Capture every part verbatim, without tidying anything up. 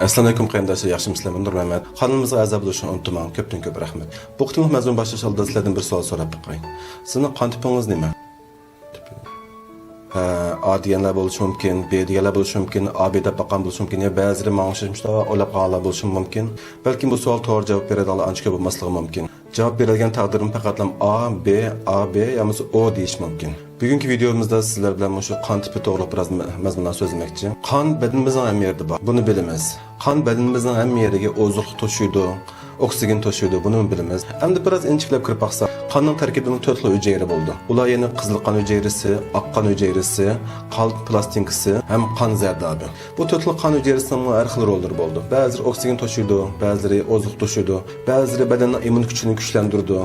ئەسسالامۇئەلەيكۇم قېرىنداشلار، ياخشىمۇسىلەر؟ مەن نۇرمەمەت. قانىلىمىزغا ئەزا بولۇشنى ئۇنتۇماڭ. كۆپتىن كۆپ رەھمەت. بۇ قېتىملىق مەزمۇن باشلاش ئالدىدا سىلەردىن بىر سوئال سوراپ باقاي. سىزنىڭ قان تىپىڭىز نېمە؟ ھە، ئا دېگەنلەر بولۇشى مۇمكىن، بې دېگەنلەر بولۇشى مۇمكىن، ئا بې دەپ باققان بولۇشى مۇمكىن، يا بەزىلىرى ماڭا ئوخشاش مۇشۇنداق ئويلاپ قالغانلار بولۇشى مۇمكىن. بەلكىم بۇ سوئال توغرا جاۋاب بېرىدىغانلار ئانچە كۆپ بولماسلىقى مۇمكىن. جاۋاب بېرىلگەن تەقدىردىمۇ پەقەتلا ئا، بې، ئا بې يا بولمىسا ئو دېيىش مۇمكىن. بۈگۈنكى ۋىدېيومىزدا سىلەر بىلەن مۇشۇ قان تىپى توغرۇلۇق بىراز مە-، مەزمۇنلارنى سۆزلىمەكچى. قان بەدىنىمىزنىڭ ھەممە يېرىدە بار. بۇنى بىلىمىز. قان بەدىنىمىزنىڭ ھەممە يېرىگە ئوزۇقلۇق توشۇيدۇ، ئوكسىگېن توشۇيدۇ. بۇنىمۇ بىلىمىز. ئەمدى بىراز ئىنچىكىلەپ كىرىپ باقساق، قاننىڭ تەركىبىدىمۇ تۆت خىل ھۈجەيرە بولىدۇ. ئۇلار يەنى قىزىل قان ھۈجەيرىسى، ئاق قان ھۈجەيرىسى، قان پلاستىنكىسى ھەم قان زەردابى. بۇ تۆت خىل قان ھۈجەيرىسىنىڭمۇ ھەر خىل روللىرى بولىدۇ. بەزىلىرى ئوكسىگېن توشۇيدۇ، بەزىلىرى ئوزۇق توشۇيدۇ، بەزىلىرى بەدەننىڭ ئىممۇن كۈچىنى كۈچلەندۈرىدۇ،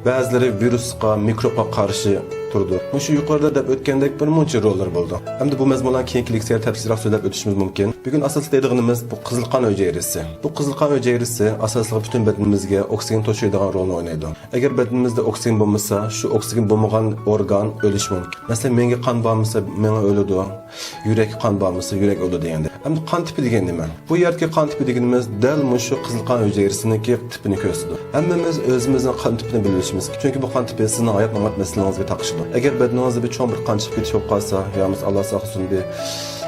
بەزىلىرى ۋىرۇسقا، مىكروبقا قارشى تۇرىدۇ. مۇشۇ يۇقىرىدا دەپ ئۆتكەندەك بىر مۇنچە روللىرى بولىدۇ. ئەمدى بۇ مەزمۇنلارنى كېيىنكى لېكسىيەدە تەپسىلىيراق سۆزلەپ ئۆتۈشىمىز مۇمكىن. بۈگۈن ئاساسلىق دەيدىغىنىمىز بۇ قىزىل قان ھۈجەيرىسى. بۇ قىزىل قان ھۈجەيرىسى ئاساسلىقى پۈتۈن بەدىنىمىزگە ئوكسىگېن توشۇيدىغان رولنى ئوينايدۇ. ئەگەر بەدىنىمىزدە ئوكسىگېن بولمىسا، شۇ ئوكسىگېن بولمىغان ئورگان ئۆلۈشى مۇمكىن. مەسىلەن، مېڭىگە قان بارمىسا، مېڭە ئۆلىدۇ. يۈرەككە قان بارمىسا، يۈرەك ئۆلىدۇ دېگەندەك. ئەمدى قان تىپى دېگەن نېمە؟ بۇ يەردىكى قان تىپى دېگىنىمىز دەل مۇشۇ قىزىل قان ھۈجەيرىسىنىڭكى تىپىنى كۆرسىتىدۇ. ھەممىمىز ئۆزىمىزنىڭ قان تىپىنى بىلىۋېلىشىمىز كېرەك. چۈنكى بۇ قان تىپى سىزنىڭ ھايات-مامات مەسىلىڭىزگە تاقىشىدۇ. ئەگەر بەدىنىڭىزدە بىر چوڭ بىر قان چىقىپ كېتىش بولۇپ قالسا، يا بولمىسا ئاللا ساقلىسۇن بىر،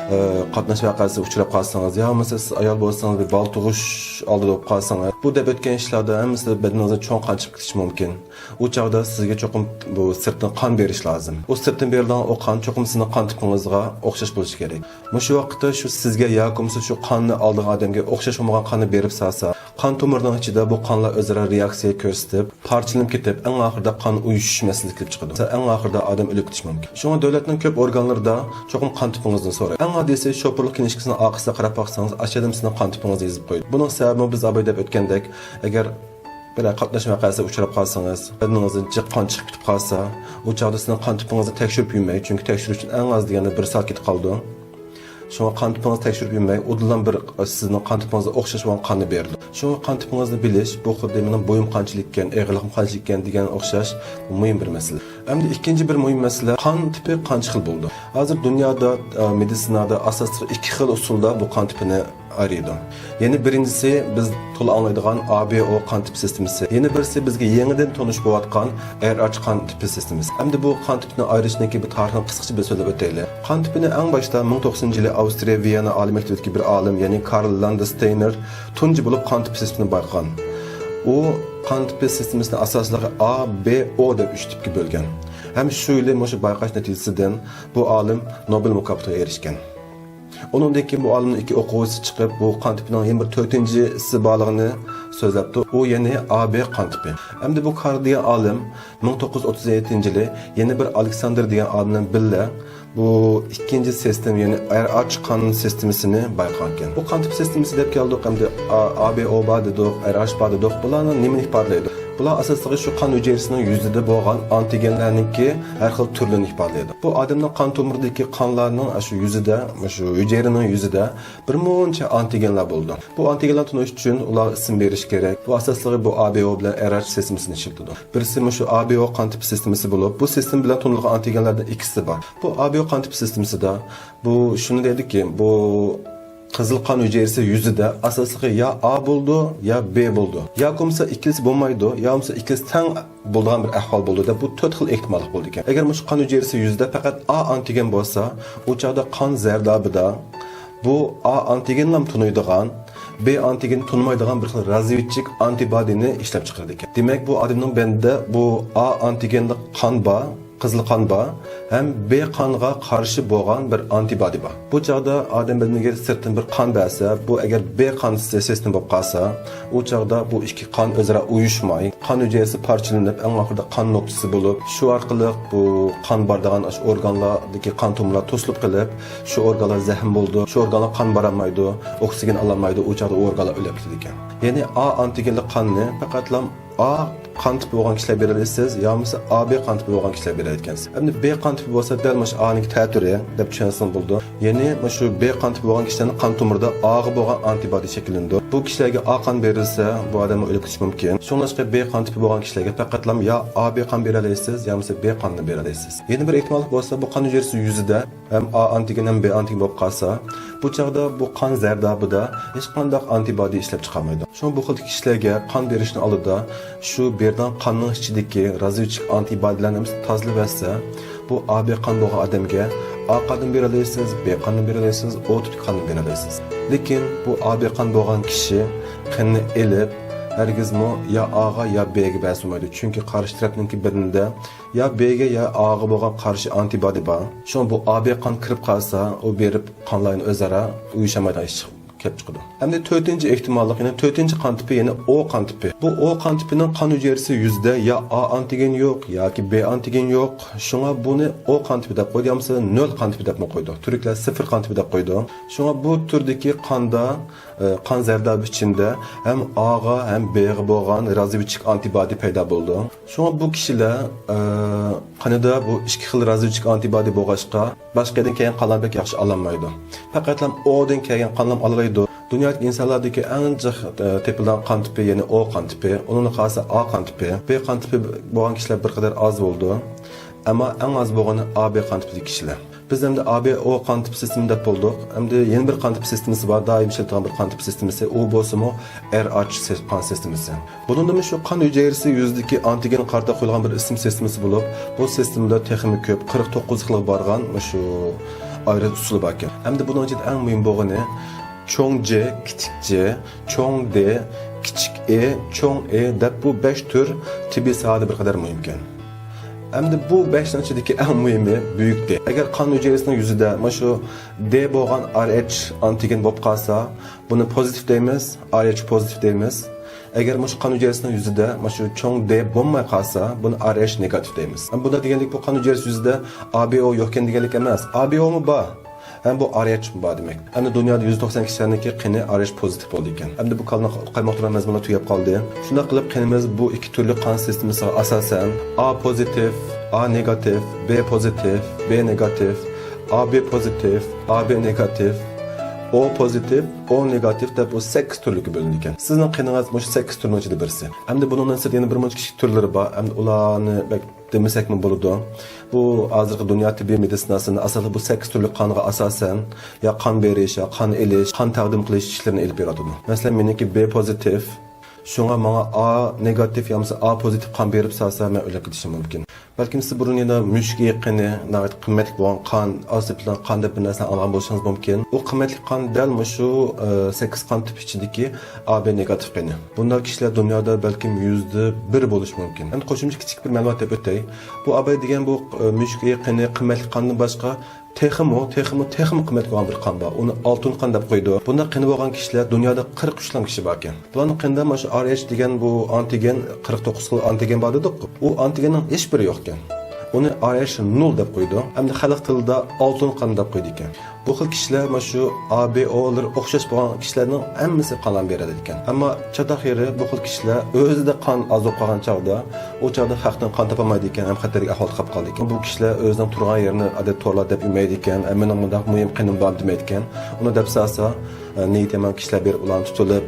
ئە، قاتناش ۋەقەسىگە ئۇچراپ قالسىڭىز، يا بولمىسا سىز ئايال بولسىڭىز بىر بالا تۇغۇش ئالدىدا بولۇپ قالسىڭىز، بۇ دەپ ئۆتكەن ئىشلاردا ھەممىسى بەدىنىڭىزدە چوڭ قان چىقىپ كېتىشى مۇمكىن. ئۇ چاغدا سىزگە چوقۇم بۇ سىرتتىن قان بېرىش لازىم. ئۇ سىرتتىن بېرىلىدىغان ئۇ قان چوقۇم سىزنىڭ قان تىپىڭىزغا ئوخشاش بولۇشى كېرەك. مۇشۇ ۋاقىتتا شۇ سىزگە ياكى بولمىسا شۇ قاننى ئالىدىغان ئادەمگە ئوخشاش بولمىغان قاننى بېرىپ سالسا، قان تومۇرىنىڭ ئىچىدە بۇ قانلار ئۆزئارا رېئاكسىيە كۆرسىتىپ، پارچىلىنىپ كېتىپ، ئەڭ ئاخىرىدا قان ئۇيۇشۇش مەسىلىسى كېلىپ چىقىدۇ. ئەڭ ئاخىرىدا ئادەم ئۆلۈپ كېتىشى مۇمكىن. شۇڭا دۆلەتنىڭ كۆپ ئورگانلىرىدا چوقۇم قان تىپىڭىزنى سورايدۇ. ئەڭ ئاددىيسى شوپۇرلۇق كىنىشكىسىنىڭ ئارقىسىدا قاراپ باقسىڭىز، ئاشۇ يەردە سىزنىڭ قان تىپىڭىزنى يېزىپ قويىدۇ. بۇنىڭ سەۋەبىمۇ بىز ئاباي دەپ ئۆتكەندەك، ئەگەر بىرەر قاتناش ۋەقەسىگە ئۇچراپ قالسىڭىز، بەدىنىڭىزدىن جىق قان چىقىپ كېتىپ قالسا، ئۇ چاغدا سىزنىڭ قان تىپىڭىزنى تەكشۈرۈپ يۈرمەي، چۈنكى تەكشۈرۈش ئۈچۈن ئەڭ ئاز دېگەندە بىر سائەت كېتىپ قالىدۇ. شۇڭا قان تىپىڭىزنى تەكشۈرۈپ يۈرمەي، ئۇدۇللا بىر سىزنىڭ قان تىپىڭىزغا ئوخشاش بولغان قاننى بېرىدۇ. شۇڭا قان تىپىڭىزنى بىلىش، بۇ خۇددى مېنىڭ بويۇم قانچىلىككەن، ئېغىرلىقىم قانچىلىككەن دېگەن ئوخشاش مۇھىم بىر مەسىلە. ئەمدى ئىككىنچى بىر مۇھىم مەسىلە، قان تىپى قانچە خىل بولىدۇ؟ ھازىر دۇنيادا، ئە، مېدىتسىنادا ئاساسلىقى ئىككى خىل ئۇسۇلدا بۇ قان تىپىنى ئايرىيدۇ. يەنى بىرىنچىسى بىز تولا ئاڭلايدىغان ئا بې ئو قان تىپ سىستېمىسى. يەنە بىرسى بىزگە يېڭىدىن تونۇش بولۇۋاتقان ئېر ئاچ قان تىپى سىستېمىسى. ئەمدى بۇ قان تىپىنى ئايرىشنىڭكى بىر تارىخىنى قىسقىچە بىر سۆزلەپ ئۆتەيلى. قان تىپىنى ئەڭ باشتا مىڭ توققۇز يۈز ئوتتۇزىنچى يىلى ئاۋسترىيە ۋىيەننا ئالىي مەكتىپىدىكى بىر ئالىم، يەنى كارل لاندستېينېر تۇنجى بولۇپ قان تىپى سىستېمىسىنى بايقىغان. ئۇ قان تىپى سىستېمىسىنى ئاساسلىقى ئا، بې، ئو دەپ ئۈچ تىپكە بۆلگەن. ھەم شۇ يىلى مۇشۇ بايقاش نەتىجىسىدىن بۇ ئالىم نوبېل مۇكاپاتىغا ئېرىشكەن. ئۇنىڭدىن كېيىن بۇ ئالىمنىڭ ئىككى ئوقۇغۇچىسى چىقىپ، بۇ قان تىپىنىڭ يەنە بىر تۆتىنچىسى بارلىقىنى سۆزلەپتۇ. ئۇ يەنى ئا بې قان تىپى. ئەمدى بۇ كارل دېگەن ئالىم مىڭ توققۇز يۈز ئوتتۇز يەتتىنچى يىلى يەنە بىر ئالېكساندىر دېگەن ئالىم بىلەن بىللە بۇ ئىككىنچى سىستېما، يەنى ئېر ئاچ قان سىستېمىسىنى بايقىغانىكەن. بۇ قان تىپ سىستېمىسى دەپ كەلدۇق، ئەمدى ئا، ئا بې ئو بار دېدۇق، ئېر ئاچ بار دېدۇق. بۇلارنىڭ نېمىنى ئىپادىلەيدۇ؟ بۇلار ئاساسلىقى شۇ قان ھۈجەيرىسىنىڭ يۈزىدە بولغان ئانتىگېنلەرنىڭكى ھەر خىل تۈرلىرىنى ئىپادىلەيدۇ. بۇ ئادەمنىڭ قان تومۇرىدىكى قانلارنىڭ شۇ يۈزىدە، شۇ ھۈجەيرىنىڭ يۈزىدە بىر مۇنچە ئانتىگېنلار بولىدۇ. بۇ ئانتىگېنلارنى تونۇش ئۈچۈن ئۇلارغا ئىسىم بېرىش كېرەك. بۇ ئاساسلىقى بۇ ئا بې ئو بىلەن ئېر ئاچ سىستېمىسىنى ئىشلىتىدۇ. بىرسى مۇشۇ ئا بې ئو قان تىپ سىستېمىسى بولۇپ، بۇ سىستېما بىلەن تونۇلغان ئانتىگېنلاردىن ئىككىسى بار. بۇ ئا بې ئو قان تىپ سىستېمىسىدا بۇ شۇنى دەيدۇكى، بۇ قىزىل قان ھۈجەيرىسى يۈزىدە ئاساسلىقى يا ئا بولىدۇ، يا بې بولىدۇ. ياكى بولمىسا ئىككىلىسى بولمايدۇ، يا بولمىسا ئىككىلىسى تەڭ بولىدىغان بىر ئەھۋال بولىدۇ دەپ، بۇ تۆت خىل ئېھتىماللىق بولىدىكەن. ئەگەر مۇشۇ قان ھۈجەيرىسى يۈزىدە پەقەت ئا ئانتىگېن بولسا، ئۇ چاغدا قان زەردابىدا بۇ ئا ئانتىگېنلام تونۇيدىغان، بې ئانتىگېنى تونۇمايدىغان بىر خىل رازۋېدچىك ئانتىبادىنى ئىشلەپ چىقىرىدىكەن. دېمەك، بۇ ئادەمنىڭ بەدىنىدە بۇ ئا ئانتىگېنلىق قان بار، قىزىل قان بار ھەم بې قانغا قارشى بولغان بىر ئانتىبادى بار. بۇ چاغدا ئادەم بەدىنىگە سىرتتىن بىر قان بەرسە، بۇ ئەگەر بې قان سىستېما بولۇپ قالسا، ئۇ چاغدا بۇ ئىككى قان ئۆزئارا ئۇيۇشماي، قان ھۈجەيرىسى پارچىلىنىپ، ئەڭ ئاخىرىدا قان نۇقتىسى بولۇپ، شۇ ئارقىلىق بۇ قان بارىدىغان ئاشۇ ئورگانلاردىكى قان تومۇرلار توسۇلۇپ قېلىپ، شۇ ئورگانلار زەخىم بولىدۇ، شۇ ئورگانلار قان بارالمايدۇ، ئوكسىگېن ئالالمايدۇ، ئۇ چاغدا ئۇ ئورگانلار ئۆلۈپ كېتىدىكەن. يەنى ئا ئانتىگېنلىق قاننى پەقەتلا ئا قان تىپى بولغان كىشىلەر بېرەلەيسىز، يا بولمىسا ئا بې قان تىپى بولغان كىشىلەر بېرەلەيدىكەنسىز. ئەمدى بې قان تىپى بولسا دەل مۇشۇ ئانىڭكى تەتۈرى دەپ چۈشەنسىڭىز بولىدۇ. يەنى مۇشۇ بې قان تىپى بولغان كىشىلەرنىڭ قان تومۇرىدا ئاغا بولغان ئانتىبادى شەكىللىنىدۇ. بۇ كىشىلەرگە ئا قان بېرىلسە، بۇ ئادەممۇ ئۆلۈپ كېتىشى مۇمكىن. شۇڭلاشقا بې قان تىپى بولغان كىشىلەرگە پەقەتلا يا ئا بې قان بېرەلەيسىز، يا بولمىسا بې قاننى بېرەلەيسىز. يەنە بىر ئېھتىماللىق بولسا، بۇ قان ھۈجەيرىسى يۈزىدە ھەم ئا ئانتىگېن ھەم بې ئانتىگېن بولۇپ قالسا، بۇ چاغدا بۇ قان زەردابىدا ھېچقانداق ئانتىبادى ئىشلەپ چىقارمايدۇ. شۇڭا بۇ خىل كىشىلەرگە قان بېرىشنىڭ ئالدىدا شۇ بېرىدىغان قاننىڭ ئىچىدىكى رازۋىچىك ئانتىبادىلارنى تازىلىۋەتسە، بۇ ئا بى قان بولغان ئادەمگە ئا قاندىن بېرەلەيسىز، بى قاندىن بېرەلەيسىز، ئو تىپلىك قاندىن بېرەلەيسىز. لېكىن بۇ ئا بى قان بولغان كىشى قېنىنى ئېلىپ، ھەرگىزمۇ يا ئاغا يا بىگە بەرسە بولمايدۇ. چۈنكى قارشى تەرەپنىڭكى بەدىنىدە يا بىگە يا ئاغا بولغان قارشى ئانتىبادى بار. شۇڭا بۇ ئا بى قان كىرىپ قالسا، ئۇ بېرىپ قانلار ئۆزئارا ئۇيۇشالمايدىغان ئىش چىقىپ كېلىپ چىقىدۇ. ئەمدى تۆتىنچى ئېھتىماللىق، يەنى تۆتىنچى قان تىپى، يەنى ئو قان تىپى. بۇ ئو قان تىپىنىڭ قان ھۈجەيرىسى يۈزىدە يا ئا ئانتىگېن يوق ياكى بى ئانتىگېن يوق. شۇڭا بۇنى ئو قان تىپى دەپ قويدى، يا بولمىسا نۆل قان تىپى دەپمۇ قويىدۇ. تۈركلەر سىفىر قان تىپى دەپ قويىدۇ. شۇڭا بۇ تۈردىكى قاندا، ئە، قان زەردابى ئىچىدە ھەم ئاغا ھەم بىغا بولغان رازۋىچىك ئانتىبادى پەيدا بولىدۇ. شۇڭا بۇ كىشىلەر، ئە، قېنىدا بۇ ئىككى خىل رازۋىچىك ئانتىبادى بولغاچقا، باشقا يەردىن كەلگەن قانلارنى بەك ياخشى ئالالمايدۇ. پەقەتلا ئودىن كەلگەن قانلار ئالالايدۇ. دۇنيادىكى ئىنسانلاردىكى ئەڭ جىق، ئە، تېپىلىدىغان قان تىپى، يەنى ئو قان تىپى. ئۇنىڭدىن قالسا ئا قان تىپى. بى قان تىپى بولغان كىشىلەر بىر قەدەر ئاز بولىدۇ. ئەمما ئەڭ ئاز بولغىنى ئا بى قان تىپىدىكى كىشىلەر. بىز ئەمدى ئا بى ئو قان تىپ سىستېما دەپ بولدۇق. ئەمدى يەنە بىر قان تىپ سىستېمىسى بار، دائىم ئىشلىتىدىغان بىر قان تىپ سىستېمىسى. ئۇ بولسىمۇ ئېر ئاچ سىس-، قان سىستېمىسى. بۇنىڭدىمۇ شۇ قان ھۈجەيرىسى يۈزىدىكى ئانتىگېنغا قارىتا قويۇلغان بىر ئىسىم سىستېمىسى بولۇپ، بۇ سىستېمىدا تېخىمۇ كۆپ، قىرىق توققۇز خىلغا بارغان مۇشۇ ئايرىش ئۇسۇلى باركەن. ئەمدى بۇنىڭ ئىچىدە ئەڭ مۇھىم بولغىنى، چوڭ جې، كىچىك جې، چوڭ دې، كىچىك ئې، چوڭ ئې دەپ بۇ بەش تۈر تېببىي ساھەدە بىر قەدەر مۇھىمكەن. ئەمدى بۇ بەشنىڭ ئىچىدىكى ئەڭ مۇھىمى بۈيۈك دې. ئەگەر قان ھۈجەيرىسىنىڭ يۈزىدە مانا شۇ دې بولغان ئار ئېچ ئانتىگېن بولۇپ قالسا، بۇنى پوزىتىپ دەيمىز، ئار ئېچ پوزىتىپ دەيمىز. ئەگەر مۇشۇ قان ھۈجەيرىسىنىڭ يۈزىدە مانا شۇ چوڭ دې بولماي قالسا، بۇنى ئار ئېچ نېگاتىپ دەيمىز. ئەمما بۇنداق دېگەنلىك بۇ قان ھۈجەيرىسى يۈزىدە ئا بى ئو يوق ئىكەن دېگەنلىك ئەمەس. ئا بى ئومۇ بار. ھەم بۇ ئار ئېچمۇ بار دېمەك. ئەمدى دۇنيادا يۈز توقسان ئىككى كىشىلەرنىكى قېنى ئار ئېچ پوزىتىپ بولىدىكەن. ئەمدى بۇ كانالنى قايمۇقتۇرغان مەزمۇنلار تۈگەپ قالدى. شۇنداق قىلىپ قېنىمىز بۇ ئىككى تۈرلۈك قان سىستېمىسىغا ئاساسەن، ئا پوزىتىپ، ئا نېگاتىپ، بې پوزىتىپ، بې نېگاتىپ، ئا بى پوزىتىپ، ئا بى نېگاتىپ، ئو پوزىتىپ، ئو نېگاتىپ دەپ بۇ سەككىز تۈرلۈككە بۆلۈنىدىكەن. سىزنىڭ قېنىڭىز مۇشۇ سەككىز تۈرنىڭ ئىچىدە بىرسى. ئەمدى بۇنىڭدىن سىرت يەنە بىر مۇنچە كىچىك تۈرلىرى بار. ئەمدى ئۇلارنى بەك دېمىسەكمۇ بولىدۇ. بۇ ھازىرقى دۇنيا تېببىي مېدىتسىناسىنىڭ ئاساسلىق بۇ سەككىز تۈرلۈك قانغا ئاساسەن، يا قان بېرىش، يا قان ئېلىش، قان تەقدىم قىلىش ئىشلىرىنى ئېلىپ بېرىۋاتىدۇ. مەسىلەن، مېنىڭكى بې پوزىتىپ، شۇڭا ماڭا ئا نېگاتىپ يا بولمىسا ئا پوزىتىپ قان بېرىپ سالسا، مەن ئۆلۈپ كېتىشىم مۇمكىن. بەلكىم سىز بۇرۇن يەنە مۈشۈك ئېيىقىنى، ناھايىتى قىممەتلىك بولغان قان، ئاز تېپىلىدىغان قان دەپ بىر نەرسىنى ئاڭلىغان بولۇشىڭىز مۇمكىن. ئۇ قىممەتلىك قان دەل مۇشۇ، ئە، سەككىز قان تىپ ئىچىدىكى ئا بى نېگاتىپ قېنى. بۇنداق كىشىلەر دۇنيادا بەلكىم يۈزدە بىر بولۇشى مۇمكىن. ئەمدى قوشۇمچە كىچىك بىر مەلۇمات دەپ ئۆتەي. بۇ ئا بى دېگەن بۇ، ئە، مۈشۈك ئېيىقىنى قىممەتلىك قاندىن باشقا تېخىمۇ، تېخىمۇ، تېخىمۇ قىممەتلىك بولغان بىر قان بار. ئۇنى ئالتۇن قان دەپ قويىدۇ. بۇنداق قېنى بولغان كىشىلەر دۇنيادا قىرىق ئۈچ لام كىشى باركەن. بۇلارنىڭ قېنىدا مانا شۇ ئار ئېچ دېگەن بۇ ئانتىگېن، قىرىق توققۇز خىل ئانتىگېن بار دېدۇققۇ. ئۇ ئانتىگېننىڭ ھېچ بىرى يوقكەن. ئۇنى ئار ئېچ نول دەپ قويىدۇ. ئەمدى خەلق تىلىدا ئالتۇن قان دەپ قويىدىكەن. بۇ خىل كىشىلەر مانا شۇ ئا بى ئولىرى ئوخشاش بولغان كىشىلەرنىڭ ھەممىسى قان بېرەلەيدىكەن. ئەمما چاتاق يېرى بۇ خىل كىشىلەر ئۆزىدە قان ئاز بولۇپ قالغان چاغدا، ئۇ چاغدا خەقتىن قان تاپالمايدىكەن، ھەم خەتەرلىك ئەھۋالدا قاپقالىدىكەن. بۇ كىشىلەر ئۆزىنىڭ تۇرغان يېرىنى ئادەتتە تورلار دەپ يۈرمەيدىكەن، ھە، مېنىڭ مۇنداق مۇھىم قېنىم بار دېمەيدىكەن. ئۇنى دەپ سالسا، ئە، نىيىتى يامان كىشىلەر بېرىپ ئۇلارنى تۇتۇلۇپ،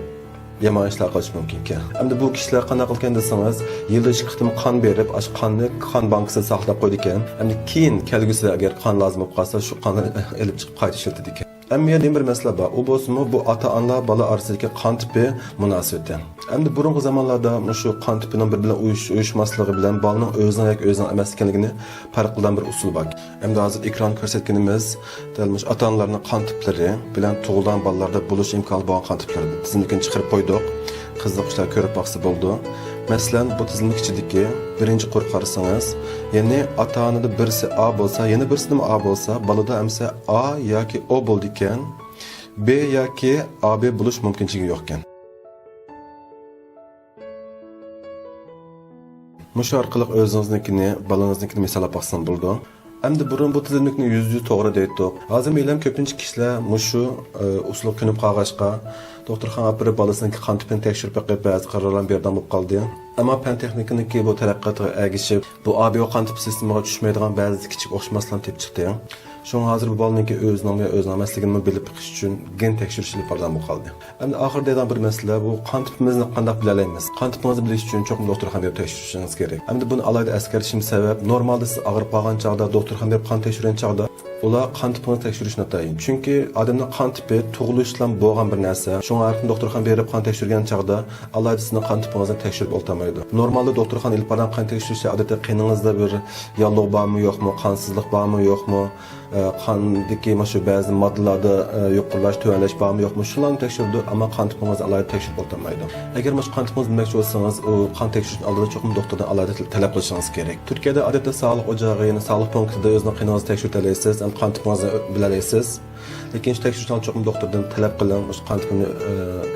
يامان ئىشلار قىلىشى مۇمكىنكەن. ئەمدى بۇ كىشىلەر قانداق قىلىدىكەن دېسىڭىز، يىلدا ئىككى قېتىم قان بېرىپ، ئاشۇ قاننى قان بانكىسىدا ساقلاپ قويىدىكەن. ئەمدى كېيىن كەلگۈسىدە ئەگەر قان لازىم بولۇپ قالسا، شۇ قانلارنى ئېلىپ چىقىپ قايتا ئىشلىتىدىكەن. ئەمما يەنە بىر مەسىلە بار. ئۇ بولسىمۇ بۇ ئاتا-ئانىلار بالا ئارىسىدىكى قان تىپى مۇناسىۋىتى. ئەمدى بۇرۇنقى زامانلاردا مۇشۇ قان تىپىنىڭ بىر بىلەن ئۇيۇش-، ئۇيۇشماسلىقى بىلەن بالىنىڭ ئۆزىنىڭ ياكى ئۆزىنىڭ ئەمەس ئىكەنلىكىنى پەرق قىلىدىغان بىر ئۇسۇل بار. ئەمدى ھازىر ئېكراندا كۆرسەتكىنىمىز دەل مۇشۇ ئاتا-ئانىلارنىڭ قان تىپلىرى بىلەن تۇغۇلغان بالىلاردا بولۇش ئىمكانى بولغان قان تىپلىرى تىزىملىكىنى چىقىرىپ قويدۇق. قىزىققۇچىلار كۆرۈپ باقسا بولىدۇ. مەسىلەن، بۇ تىزىملىك ئىچىدىكى بىرىنچى قۇرغا قارىسىڭىز، يەنى ئاتا-ئانىدا بىرسى ئا بولسا، يەنە بىرسىدىمۇ ئا بولسا، بالىدا ئەمسە ئا ياكى ئو بولىدىكەن، بې ياكى ئا بې بولۇش مۇمكىنچىلىكى يوقكەن. مۇشۇ ئارقىلىق ئۆزىڭىزنىڭكىنى، بالىڭىزنىڭكىنى مىساللاپ باقسام بولىدۇ. ئەمدى بۇرۇن بۇ تىزىملىكنى يۈزدە يۈز توغرا دەيتتۇق. ھازىر مەيلەم كۆپىنچە كىشىلەر مۇشۇ، ئە، ئۇسۇلغا كۆنۈپ قالغاچقا، دوختۇرخانىغا ئاپىرىپ بالىسىنىڭكى قان تىپىنى تەكشۈرۈپ بېقىپ، بەزى قارارلارنى بېرىدىغان بولۇپ قالدى. ئەمما پەن تېخنىكىنىڭكى بۇ تەرەققىياتىغا ئەگىشىپ، بۇ ئا بې ئو قان تىپ سىستېمىغا چۈشمەيدىغان بەزى كىچىك ئوخشىماسلىقلارنى تېپىپ چىقتى. شۇڭا ھازىر بۇ بالىنىڭكى ئۆزىنىڭمۇ يا ئۆزىنىڭ ئەمەسلىكىنىمۇ بىلىپ بېقىش ئۈچۈن گېن تەكشۈرۈش ئېلىپ بارىدىغان بولۇپ قالدى. ئەمدى ئاخىرىدا دەيدىغان بىر مەسىلە بۇ، قان تىپىمىزنى قانداق بىلەلەيمىز؟ قان تىپىڭىزنى بىلىش ئۈچۈن چوقۇم دوختۇرخانىغا بېرىپ تەكشۈرۈشىڭىز كېرەك. ئەمدى بۇنى ئالاھىدە ئەسكەرتىشىم سەۋەب، نورمالدا سىز ئاغرىپ قالغان چاغدا، دوختۇرخانىغا بېرىپ قان تەكشۈرگەن چاغدا، ئۇ ئۇلار قان تىپىڭىزنى تەكشۈرۈش ناتايىن. چۈنكى ئادەمنىڭ قان تىپى تۇغۇلۇشلان بولغان بىر نەرسە. شۇڭا ھەر كۈنى دوختۇرخانىغا بېرىپ قان تەكشۈرگەن چاغدا ئالاھىدە سىزنىڭ قان تىپىڭىزنى تەكشۈرۈپ ئولتۇرمايدۇ. نورمالدا دوختۇرخانا ئېلىپ بارغان قان تەكشۈرۈشتە ئادەتتە قېنىڭىزدا بىر ياللۇغ بارمۇ يوقمۇ، قانسىزلىق بارمۇ يوقمۇ، ئە، قاندىكى مۇشۇ بەزى ماددىلاردا، ئە، يۇقىرىلاش، تۆۋەنلەش بارمۇ يوقمۇ، شۇلارنى تەكشۈرىدۇ، ئەمما قان تىپىڭىزنى ئالاھىدە تەكشۈرۈپ ئولتۇرمايدۇ. ئەگەر مۇشۇ قان تېپىڭىزنى بىلمەكچى بولسىڭىز، ئۇ قان تەكشۈرۈشتىن ئالدىدا چوقۇم دوختۇردىن ئالاھىدە تەلەپ قىلىشىڭىز كېرەك. تۈركىيەدە ئادەتتە ساغلىق ئوچىقى، يەنى ساغلىق پونكىتىدا ئۆزىنىڭ قېنىڭىزنى تەكشۈرتەلەيسىز، ھەم قان تېپىڭىزنى بىلەلەيسىز. لېكىن شۇ تەكشۈرۈشنى چوقۇم دوختۇردىن تەلەپ قىلىڭ، مۇشۇ قان تېپىمنى، ئە،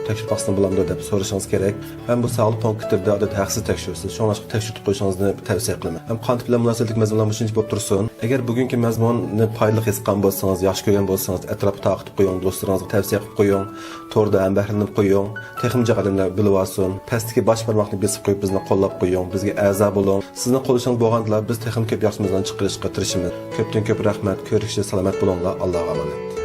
تەكشۈرۈپ باقسام بولامدۇ دەپ سورىشىڭىز كېرەك. ھەم بۇ ساغلىق پونكىتلىرىدا ئادەتتە ھەقسىز تەكشۈرىسىز. شۇڭا تەكشۈرتۈپ قويۇشىڭىزنى تەۋسىيە قىلىمەن. ھەم قان تېپى بىلەن مۇناسىۋەتلىك مەزمۇنلار مۇشۇنچە بولۇپ تۇرسۇن. ئەگەر بۈگۈنكى مەزمۇننى پايدىلىق ھېس قىلغان بولسىڭىز، ياخشى كۆرگەن بولسىڭىز، ئەتراپقا تارقىتىپ قويۇڭ، دوستلىرىڭىزغا تەۋسىيە قىلىپ قويۇڭ، توردا ھەمبەھىرلىنىپ قويۇڭ، تېخىمۇ جىق ئادەملەر بىلىۋالسۇن. پەستىكى باش بارماقنى بېسىپ قويۇپ بىزنى قوللاپ قويۇڭ، بىزگە ئەزا بولۇڭ. سىزنىڭ قوللىشىڭىز بولغاندىلا بىز تېخىمۇ كۆپ ياخشى مەزمۇنلارنى چىقىرىشقا تىرىشىمىز. كۆپتىن كۆپ رەھمەت، كۆرۈشكىچە سالامەت بولۇڭلار، ئاللاغا ئامانەت.